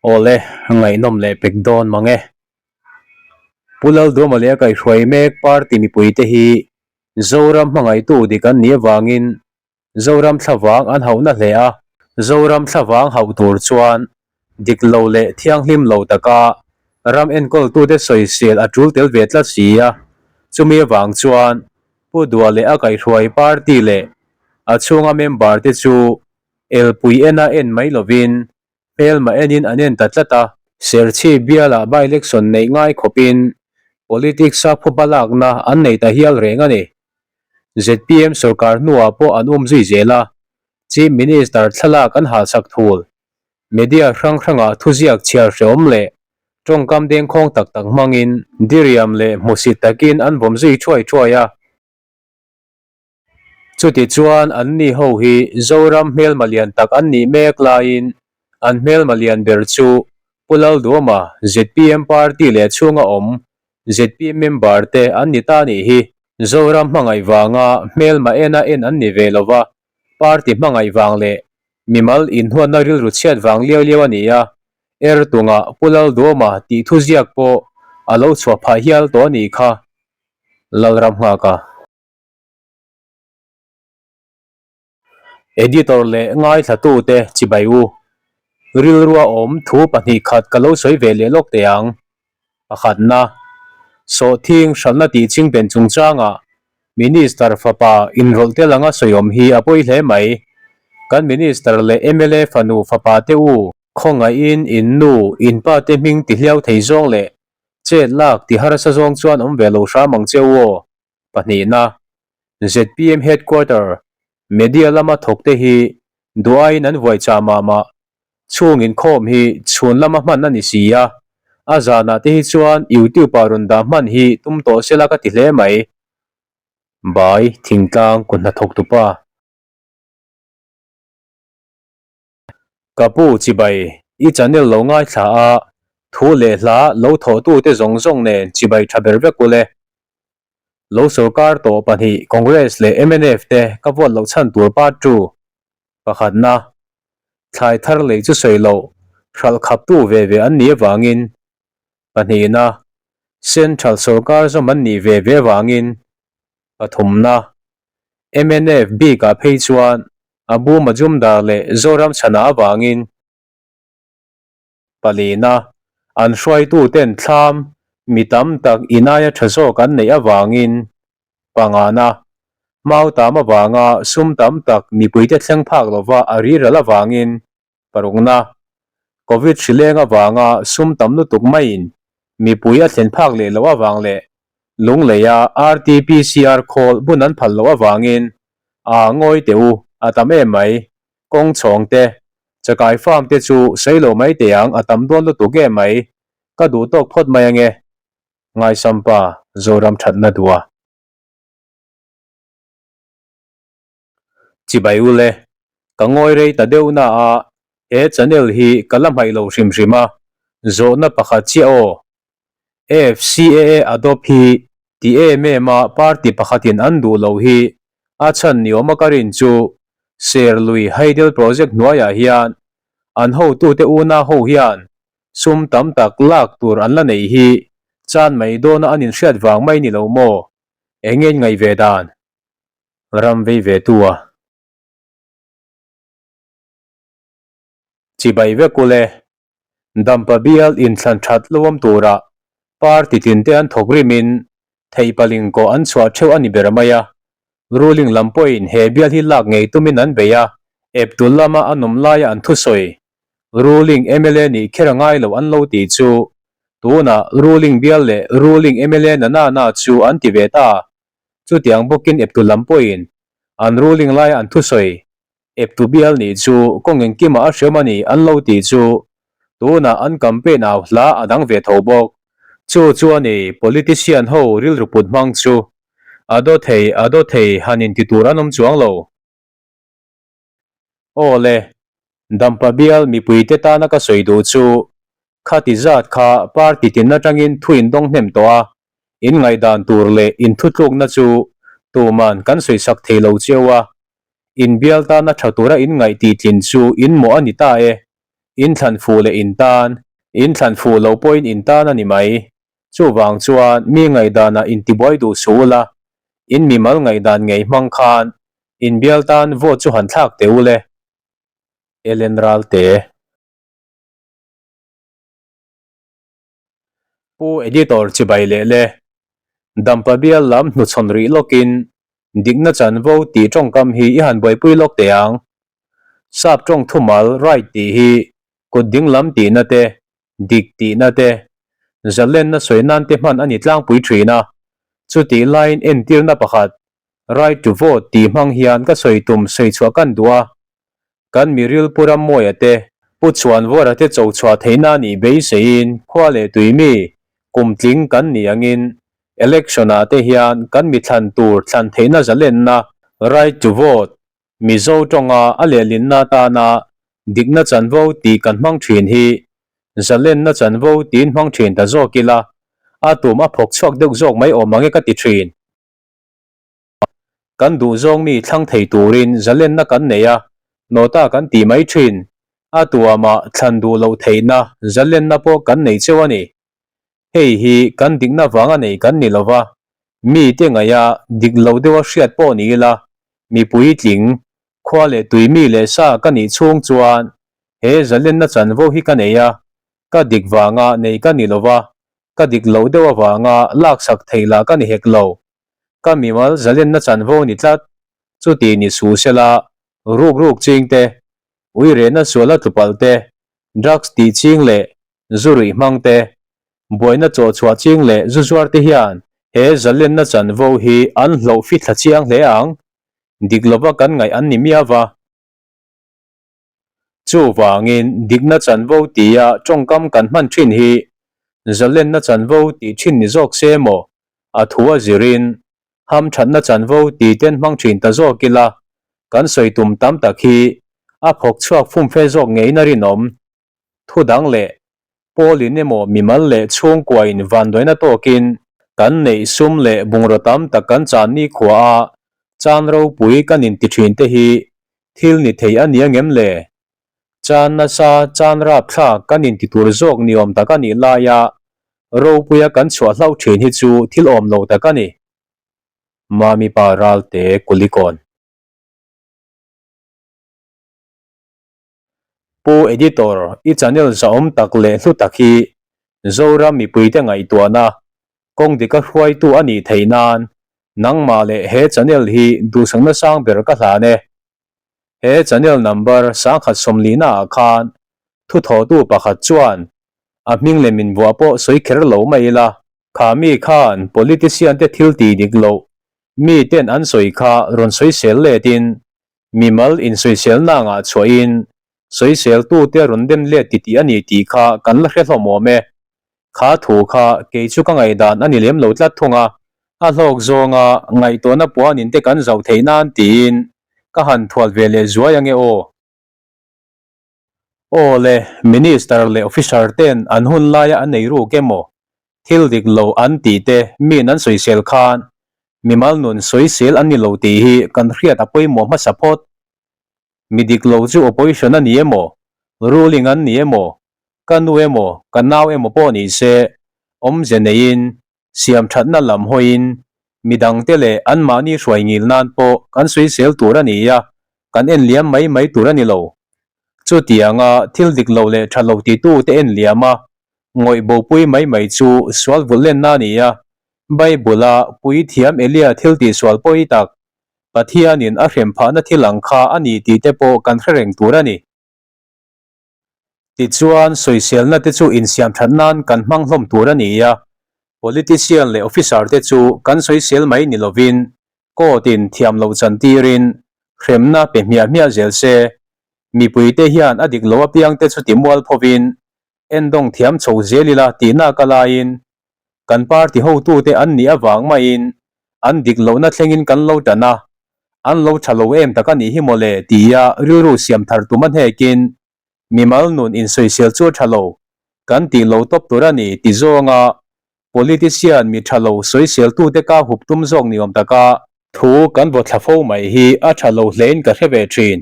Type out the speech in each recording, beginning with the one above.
Awle, ngaihnawm leh pek dawn mang e. Pu Lalduama leh a kaihhruai mek party mipuite hi Zoram hmangaihtu dik an nih avangin Zoram thlavang an hauhna hle a. Zoram thlavang hauh tur chuan dik lo leh thianghlim lo taka ram enkawltute sawisel a tul tel ve tlat si a, chumi avang chuan Pu Dua leh a kaihhruai party leh a chhunga member te chu elpui ena en mai lovin hmelma enin an en ta tlat a. Serchhip bialah by-election neih ngai khawpin politics-a phuba lakna an nei ta hial reng a ni. Zpm sorkar hnuah pawh an um zui zel a, Chief Minister thlalak an halsak thul. Media hrang hrangah thuziak chhiar hrehawm leh tawngkam dengkhawng tak tak hmangin diriam leh hmusit takin an vawm zui thuai thuai a. Chutichuan anni ho hi Zoram hmelma lian tak an nih mek laiin an hmelma lian ber chu Pu Lalduama zpm party leh chhunga awm zpm member te an ni ta nih hi. Zoram hmangaih vanga hmelma ena en an ni ve lova, party hmangaih vang leh mimal inhuatna rilru chhiat vang liau liau a ni a, Ertunga Pu Lalduama tih thuziak pawh a lo chhuah phah hial tawh a nih kha Lalram nghaka. Editor leh ngaithlatute chibai u. Rilrua awm thu pahnih khat ka lo sawi ve leh lawk teh ang. Pakhatna, Sawhthing hralhna tih chingpen chungchangah Minister fapa inrawlh tel anga sawiawm hi a pawi hle mai. Kan Minister leh mla fanu fapa te u khawngaihin in nu, in pa te hming ti hliau thei zawng leh chet lak ti harsa zawng chuan awm ve lo hram ang che u aw. Pahnihna, zpm Headquarter media lama thawkte hi duhaiin an vuai chah mah mah. Chhung inkhawm hi chhun lama hman a ni si a, a zanah te hi chuan YouTube ah rawn dah hman hi tum tawh sela ka ti hle mai. Bai thingtlang ku hnathawk tupa. Ka pu chibai, i channel lo ngaithla a, thu leh hla lo thawhtute zawng zawng nen chibai tha ber vek ule. Lo sorkar tawh pahnih Congress leh mnf te ka vote loh chhan tur part two. Pakhatna, thlai thar lei chu sawi loh, hralh khaptu ve ve an nih avangin. Pahnihna, Central sorkar zawm an nih ve ve avangin. Pathumna, mnf bikah phei chuan Abu Majumdar leh Zoram chhana avangin. Palina, an hruaituten thlam mi tam tak inaia tha zawk an neih avangin. Pangana, mau tam avanga sum tam tak mipuite thleng phak lova a riral avangin. Parukna, Covid hrileng avanga sum tam lutuk maiin mipui a thlen phak leh loh avang leh Lungleia RT-PCR khawl bun an phal loh avangin a ngawi teh u, a tam em mai. Kawng chhawng te, chakai farm te chu sawi lo mai teh ang a tam dawn lutuk em mai. Ka duh tawk phawt mai ange. Ngaisampa, Zoram thatna duh a. Chibai ule, ka ngawi rei ta deuh na a, he channel hi ka la hmaih lo hrim hrim a, zawhna pakhat chiah aw. AFCAA adopt hi ti em em a party pakhatin an duh loh hi a chhan ni awm a ka rin chu Serlui Hydel Project hnuaiah hian an hotute unau ho hian sum tam tak lak tur an la neih hi chan mai dawna an inhriat vang mai ni lo maw? Eng nge in ngaih ve dan? Ram vei ve tu a. Chibai vek ule. Dampa bial inthlan that luam tura party tin te an thawk rimin theihpaling kawh an chhuah theuh a ni ber mai a. Ruling lam pawhin he bial hi lak ngei tumin an bei a, eptu lama an awm laia an thusawi ruling mla nih kher a ngai lo an lo tih chu tunah ruling bial leh ruling mla na na na chu an ti ve ta. Chutiang bawkin eptu lam pawhin an ruling laia an thusawi eptu bial nih chu kawng engkimah a hriam a ni an lo tih chu tunah an campaign au hla a dang ve tho bawk. Chu chu a ni politician ho rilru put hmang chu a daw thei a daw thei han inti tur an awm chuang lo. Aw le, Dampa bial mipuite tana ka sawi duh chu khati zat kha party tin atangin thu indawng hnem tawh a, in ngaihdan tur leh in thutlukna chu tuman kan sawisak thei lo cheu a, in bial tana tha tura in ngaih tih tlin chu in mawh a ni ta e. In thlan fuh leh in tan, in thlan fuh lo pawhin in tan a ni mai. Chuvang chuan mi ngaihdanah intibuai duh suh ula, in mimal ngaihdan ngei hmang khan inbial tan vote chu han thlak teh ule. Ellen Ralte. Pu Editor chibai leh le. Dampa bial lam hnuchhawn rih lawkin dikna chanvo tih tawngkam hi i han buaipui lawk teh ang. Sap tawng thumal right tih hi kut dinglam tihna te, dik tihna te, zalenna sawi nan te hman a ni tlangpui thin a. Chutih laiin entirna pakhat right to vote tih hmang hian ka sawi tum sawi chhuah kan duh a. Kan miril Pu Rammawia te, Pu Chhuanvawra te cho chhuah theihna a nih beiseiin khua leh tui mi kum tling kan nih angin election ah te hian kan mi thlan tur thlan theihna zalenna, right to vote, Mizo tawnga a lehlinna atana dikna chanvo tih kan hmang thin hi zalenna chanvo tiin hmang thin ta zawk ila a tum a phawk chhuak deuh zawk mai awm ang e ka ti thin. Kan duh zawng mi thlang thei turin zalenna kan nei a, nota kan tih mai thin. A tuamah thlan duh loh theihna zalenna pawh kan nei cheu a ni. Hei hi kan dikna vanga nei kan ni lova, mite ngaiha dik lo deuha hriat pawh ni ila, mi puitling, khua leh tui mi leh sa ka nih chhung chuan he zalenna chanvo hi ka nei a, ka dik vanga nei ka ni lova, ka dik loh deuh avanga laksak theih lah ka ni hek lo. Ka mimal zalenna chanvo ni tlat, chuti ni su sela, ruk ruk ching te, ui rehna suala tlupalh te, drugs tih ching leh zu ruih hmang te, buaina chawh chhuah ching leh zu zuar te hian he zalenna chanvo hi an hloh fithla chiang hle ang, dik lova kan ngaih an ni miau va. Chuvangin dikna chanvo tia tawngkam kan hman thin hi zalenna chanvo tih thin ni zawk se maw? A thu a zirin hamthatna chanvo ti ten hmang thin ta zawk ila kan sawi tum tam tak hi a phawk chhuak fumfe zawk ngeiin a rinawm. Thu dang leh Paulin emaw mimal leh chhungkuain vanduaina tawkin kan neih sum leh bungraw tam tak kan chan nikhua a, chan ropui kan inti thin te hi thil ni thei a nia ngem le? Chan nasa chan rapthlak kan inti tur zawk ni awm tak a nih laia ropuia kan chhuah hlauh thin hi chu thil awm lo tak a ni. Mami pa Ralte Kulikawn. Pu Editor, i channel zahawm tak leh hlu tak hi Zoram mipuite ngaihtuahna kawng dika hruaitu a nih theih nan nangmah leh he channel hi duhsakna sang ber ka hlan e. He channel number 1070 ah khan thuthawhtu pakhat chuan a hming leh min vuah pawh sawi kher lo mai ila, kha mi khan politician te thil tih dik loh mi ten an sawi kha rawn sawisel letin Mimal insawiselna angah chhuahin sawiseltute rawn dem let titih a ni tih kha kan la hre hlawm awm e. Kha thu kha kei chu ka ngaihdan a ni lem lo tlat thung a, a hlawk zawnga ngaihtuahna puanin te kan zauh theih nan tiin ka han thual ve leh zuai ange aw. Aw le, Minister leh Officer ten an hun laia an ei ruk emaw, thil dik lo an tih te min an sawisel khan mimal nun sawisel an ni lo tih hi kan hriat a pawimawh hmasa phawt. Mi dik lo chu opposition a ni emaw, ruling an ni emaw, ka nu emaw, ka nau emaw pawh ni se, awmze neiin siam thatna lam hawiin midangte leh anmahni hruai ngil nan pawh kan sawisel tur a ni a, kan en liam mai mai tur a ni lo. Chutianga thil dik lo leh tha lo titute en liam a, ngawih bopui mai mai chu sual vulh lenna a ni a, Bible-a puithiam Elia thil tihsual pawi tak, Pathianin a hrem phahna thil ang kha a ni tih te pawh kan hre reng tur a ni. Tichuan, sawiselna te chu insiam that nan kan hmang hlawm tur a ni a, politician leh officer te chu kan sawisel mai ni lovin court-in thiam loh chan tirin hremna pe hmiah hmiah zel se, mipuite hian a dik lo apiang te chu timual phovin endawng thiam chho zel ila tihna ka laiin kan party hotute an nih avang maiin an dik lohna thlengin kan lo tan a, an lo tha lo em tak a nih hi mawle tia rilru siam thar tum a hnekin mimal nun insawisel chu a tha lo kan tih lo tawp tur a ni ti zawnga politician mi tha lo sawiseltute ka hup tum zawk ni awm taka thu kan vaw thla fo mai hi a tha lo hlein ka hre ve thin.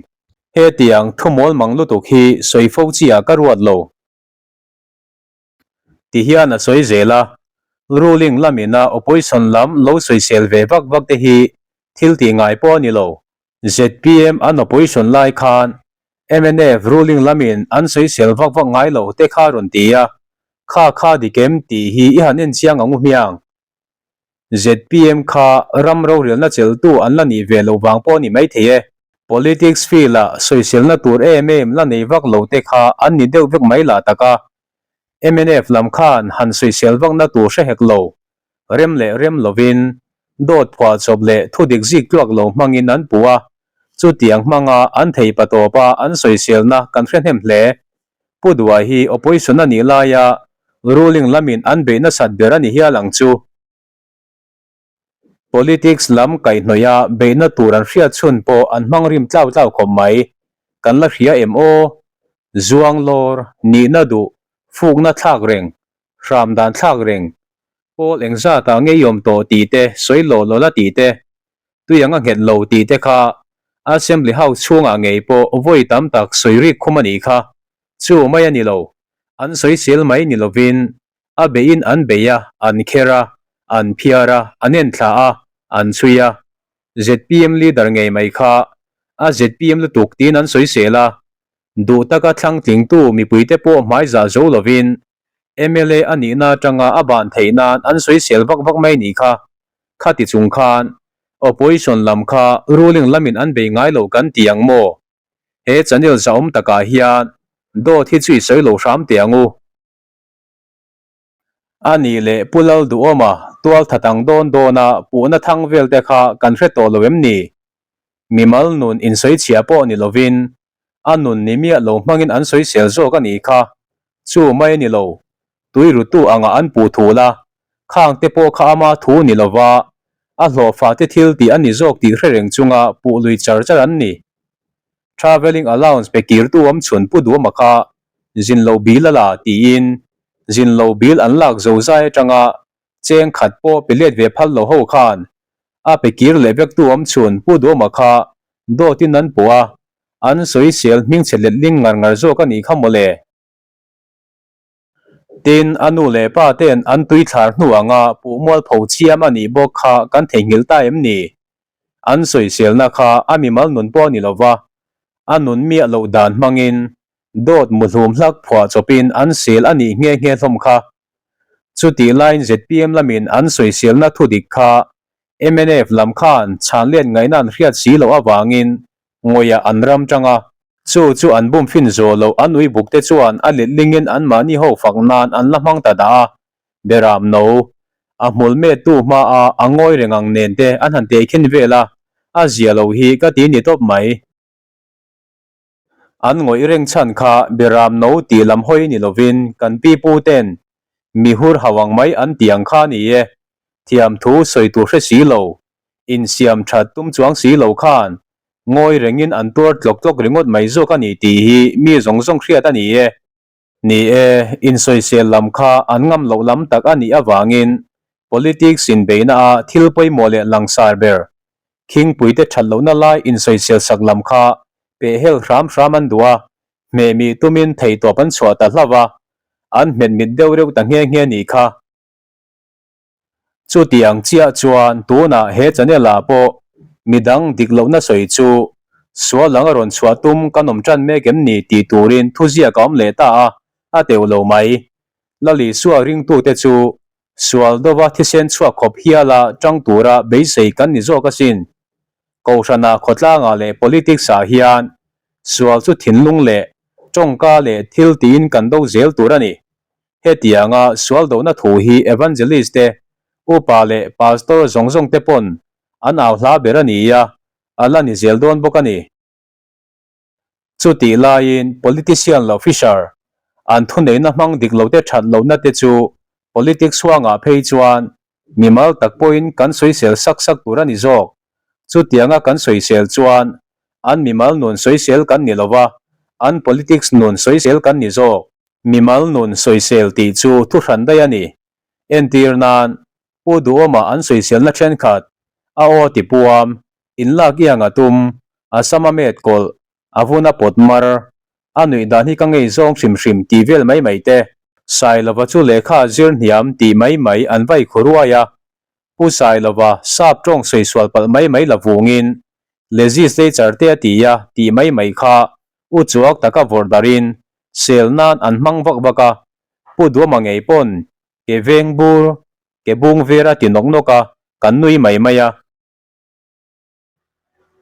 Hetiang thu mawl mang lutuk hi sawi fo chi ah ka ruat lo. Ti hian a sawi zel a, ruling lamina opposition lam lo sawisel ve vak vak te hi thil tih ngai pawh a ni lo. Zpm an opposition lai khan mnf ruling lamin an sawisel vak vak ngai lo te kha rawn ti a, kha kha dik em tih hi i han en chiang ang u hmiang. Zpm kha ram rorelna cheltu an la nih ve loh vang pawh a ni maithei e. Politics field-a sawiselna tur em em la nei vak lo te kha an ni deuh vek mai lah tak a. Mnf lam khan han sawisel vakna tur hre hek lo, rem leh rem lovin dawt phuahchawp leh thudik zik tluak lo hmangin an puh a, chutiang hmanga an thei patawpa an sawiselna kan hre hnem hle. Pu Duai hi opposition a nih laia ruling lamin an beih nasat ber a ni hial ang chu. Politics lam kaihhnawih a beihna tur an hriat chhun pawh an hmang rim tlau tlau khawp mai. Kan la hria em aw? Zuang lawr, nihna duh, fukna thlak reng, hram dan thlak reng, pawl engzatah nge i awm tawh tih te, sawi law law la tih te, tui ang a nghet lo tih te kha Assembly House chhungah ngei pawh vawi tam tak sawi rik khum a nih kha. Chu mai a ni lo. An sawi sel mai ni lovin a beihin an bei a, an kher a, an phiar a, an enthla a, an chhui a. Zpm leader ngei mai kha a zpm lutuk tiin an sawi sel a. Duh taka thlang tlingtu mipuite pawh hmaizah zo lovin mla a nihna atanga a ban theih nan an sawi sel vak vak mai nih kha. Khati chung khan opposition lam kha ruling lamin an bei ngai lo kan ti ang maw? He channel zahawm takah hian dawt hi chu i sawi lo hram teh ang u. A nih leh Pu Lalduhawma tual that ang dawn dawna puhna thang vel te kha kan hre tawh lo em ni? Mimal nun insawi chhia pawh ni lovin a nun ni miah lo hmangin an sawi sel zawk a nih kha. Chu mai a ni lo, tui rutu anga an puh thul a, khang te pawh kha ama thu ni lova a hlawhfa te thil tih a ni zawk tih hre reng chunga puh lui char char an ni. Travelling allowance pe kirtu awm chhun Pu Duhawma kha zin lo bil a la tiin zin lo bil an lak zo zai atanga cheng khat pawh pe let ve phal lo ho khan a pe kir leh vektu awm chhun Pu Duhawma kha dawtin an puh a, an sawisel hmingchhe letling ngar ngar zawk a nih kha mawle. Tin, a nu leh pa ten an tui thlar hnu anga puh mualpho chiam a nih bawk kha kan theihnghilh ta em ni? An sawiselna kha a mimal nun pawh a ni lova, a nun miah loh dan hmangin dawt muhlum hlak phuah chawpin an sel a nih nghe nghe hlawm kha. Chutih laiin zpm lamin an sawiselna thudik kha mnf lam khan chhanlet ngaihna an hriat si loh avangin ngawihah an ram tang a. Chu chu an bum fin zawh loh an ui buk te chuan a letlingin anmahni ho fak nan an la hmang ta dah a, Beram no, a hmul mettu hmaa a ngawi reng ang nen te an han tehkhin vel a, a zia lo hi ka ti ni tawp mai. An ngawih reng chhan kha Beram no tih lam hawi ni lovin kan pi pu ten mi hur hau ang mai an ti ang kha ni e, thiam thu sawi tur hre si lo, insiam that tum chuang si lo khan ngawi rengin an tuar tlawk tlawk ringawt mai zawk a ni tih hi mi zawng zawng hriat a ni e. Ni e, insawisel lam kha an ngam loh lam tak a nih avangin politics inbeihna a thil pawimawh leh langsar ber khingpuite that lohna lai insawisel sak lam kha pehhel hram hram an duh a, hmehmih tumin theihtawp an chhuah ta hlauh a, an hmetmit deuh reuh ta nghe nghe nih kha. Chutiang chiah chuan tunah he channel ah pawh midang dik lohna sawi chu sual ang a rawn chhuah tum kan awm tan mek em ni tih turin thuziak a awm leh ta a, a teuh lo mai. Lalisua ringtute chu sual dova thisen chhuak khawp hiala tang tura beisei kan ni zawk asin. Kohhrana khawtlangah leh politics ah hian sual chu thinlung leh tawngka leh thil tiin kan do zel tur a ni. Hetianga sual dohna thu hi Evangelist te, upa leh Pastor zawng zawng te pawn an au hla ber a ni a, a la ni zel dawn bawk a ni. Chutih laiin politician lo Fisher an thuneihna hmang dik lo te that lohna te chu politics huangah phei chuan mimal tak pawhin kan sawisel sak sak tur a ni zawk. Chutianga kan sawisel chuan an mimal nun sawisel kan ni lova, an politics nun sawisel kan ni zawk. Mimal nun sawisel tih chu thu hran daih a ni. Entir nan, Pu Duhawma an sawiselna thenkhat, a aw ti puam, inlak iang a tum, a sam a met kawlh, A vun a pawt mar, a nuih dan hi ka ngei zawng hrim hrim tih vel mai mai te. Sailova chu lehkha a zir hniam tih mai mai an vai khu ruai a. Pu Sailova sap tawng sawi sual palh mai mai la vungin legislature te a ti a tih mai mai kha u chuak taka vawrh darhin sel nan an hmang vak vak a. Pu Duama ngei pawn ke veng bur, ke bung ver a ti nawk nawk a, kan nui mai mai a.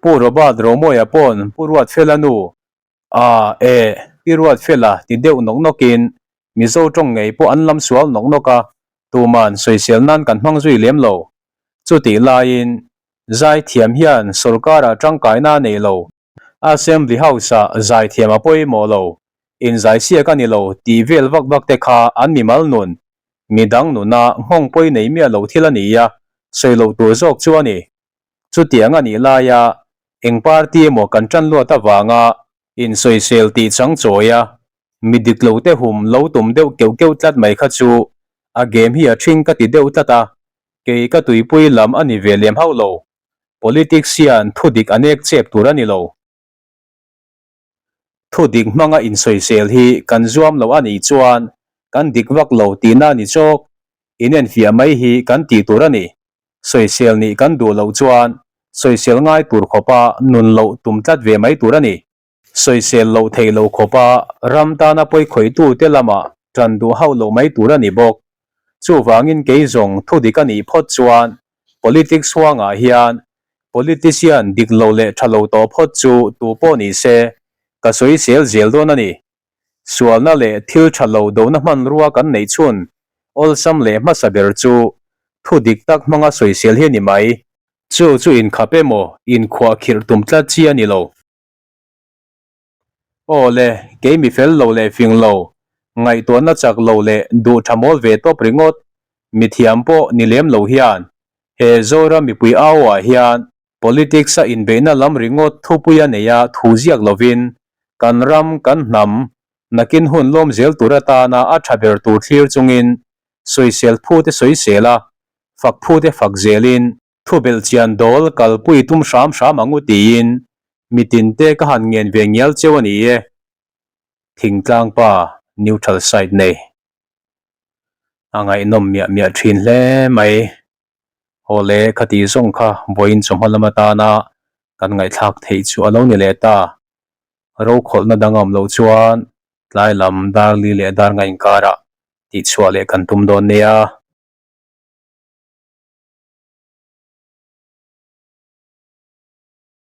Pu Robert Romawia pawn Pu Ruatfela nu a e Pi Ruatfela ti deuh nawk nawkin Mizo tawng ngei pawh an lam sual nawk nawk a, tuman sawisel nan kan hmang zui lem lo. Chutih laiin Zaithiam hian sorkarah tangkaina a nei lo, Assembly House-ah zaithiam a pawimawh lo, inzaisiak a ni lo tih vel vak vak te kha an mimal nun, midang nuna nghawng pawi nei miah lo thil a ni a, sawi loh tur zawk chu a ni. Chutiang a nih laia eng party emaw kan tan luat avanga insawisel tih chang chawi a, mi dik lo te hum lo tum deuh keuh keuh tlat mai kha chu a game hi a ṭhing ka ti deuh tlat a, kei ka tuipui lam a ni ve lem hauh lo. Politics hian thu dik a nek chep tur a ni lo. Thu dik hmanga insawisel hi kan zuam lo a nih chuan kan dik vak lo tihna a ni chawk. Inenfiah mai hi kan tih tur a ni. Sawisel nih kan duh loh chuan sawisel ngai tur khawpa nun loh tum tlat ve mai tur a ni. Sawisel loh theih loh khawpa ram tana pawikhawitute lamah tan duh hauh loh mai tur a ni bawk. Chuvangin kei zawng thu dik a nih phawt chuan politics huangah hian politician dik lo leh tha lo tawh phawt chu tu pawh ni se ka sawisel zel dawn a ni. Sualna leh thil tha lo dona hmanrua kan neih chhun awlsam leh hmasa ber chu thu dik tak hmanga sawisel hi a ni mai. Chu chu inkhap emaw inkhuah khirh tum tlat chi a ni lo. Aw le, kei mi fel lo leh fing lo, ngaihtuahna chak lo leh duh tha mawl ve tawp ringawt, mi thiam pawh ni lem lo hian he Zoram mipui au ah hian politics a inbeihna lam ringawt thupui a nei a thu ziak lovin kan ram, kan hnam, nakin hun lawm zel tur atana a tha ber tur thlir chungin sawisel phu te sawisel a, fak phu te fak zelin Thu belhchian dawl kalpui tum hram hram ang u tiin mitinte ka han ngen ve ngial cheu a ni e. Thingtlang pa neutral side nei. A ngaihnawm miah miah thin hle mai. Aw le khati zawng kha vawiin chawhma lam atana kan ngaihthlak theih chu a lo ni leh ta. Rokhawlhna dang a awm loh chuan tlai lam dar li leh dar nga inkarah tihchhuah leh kan tum dawn nia.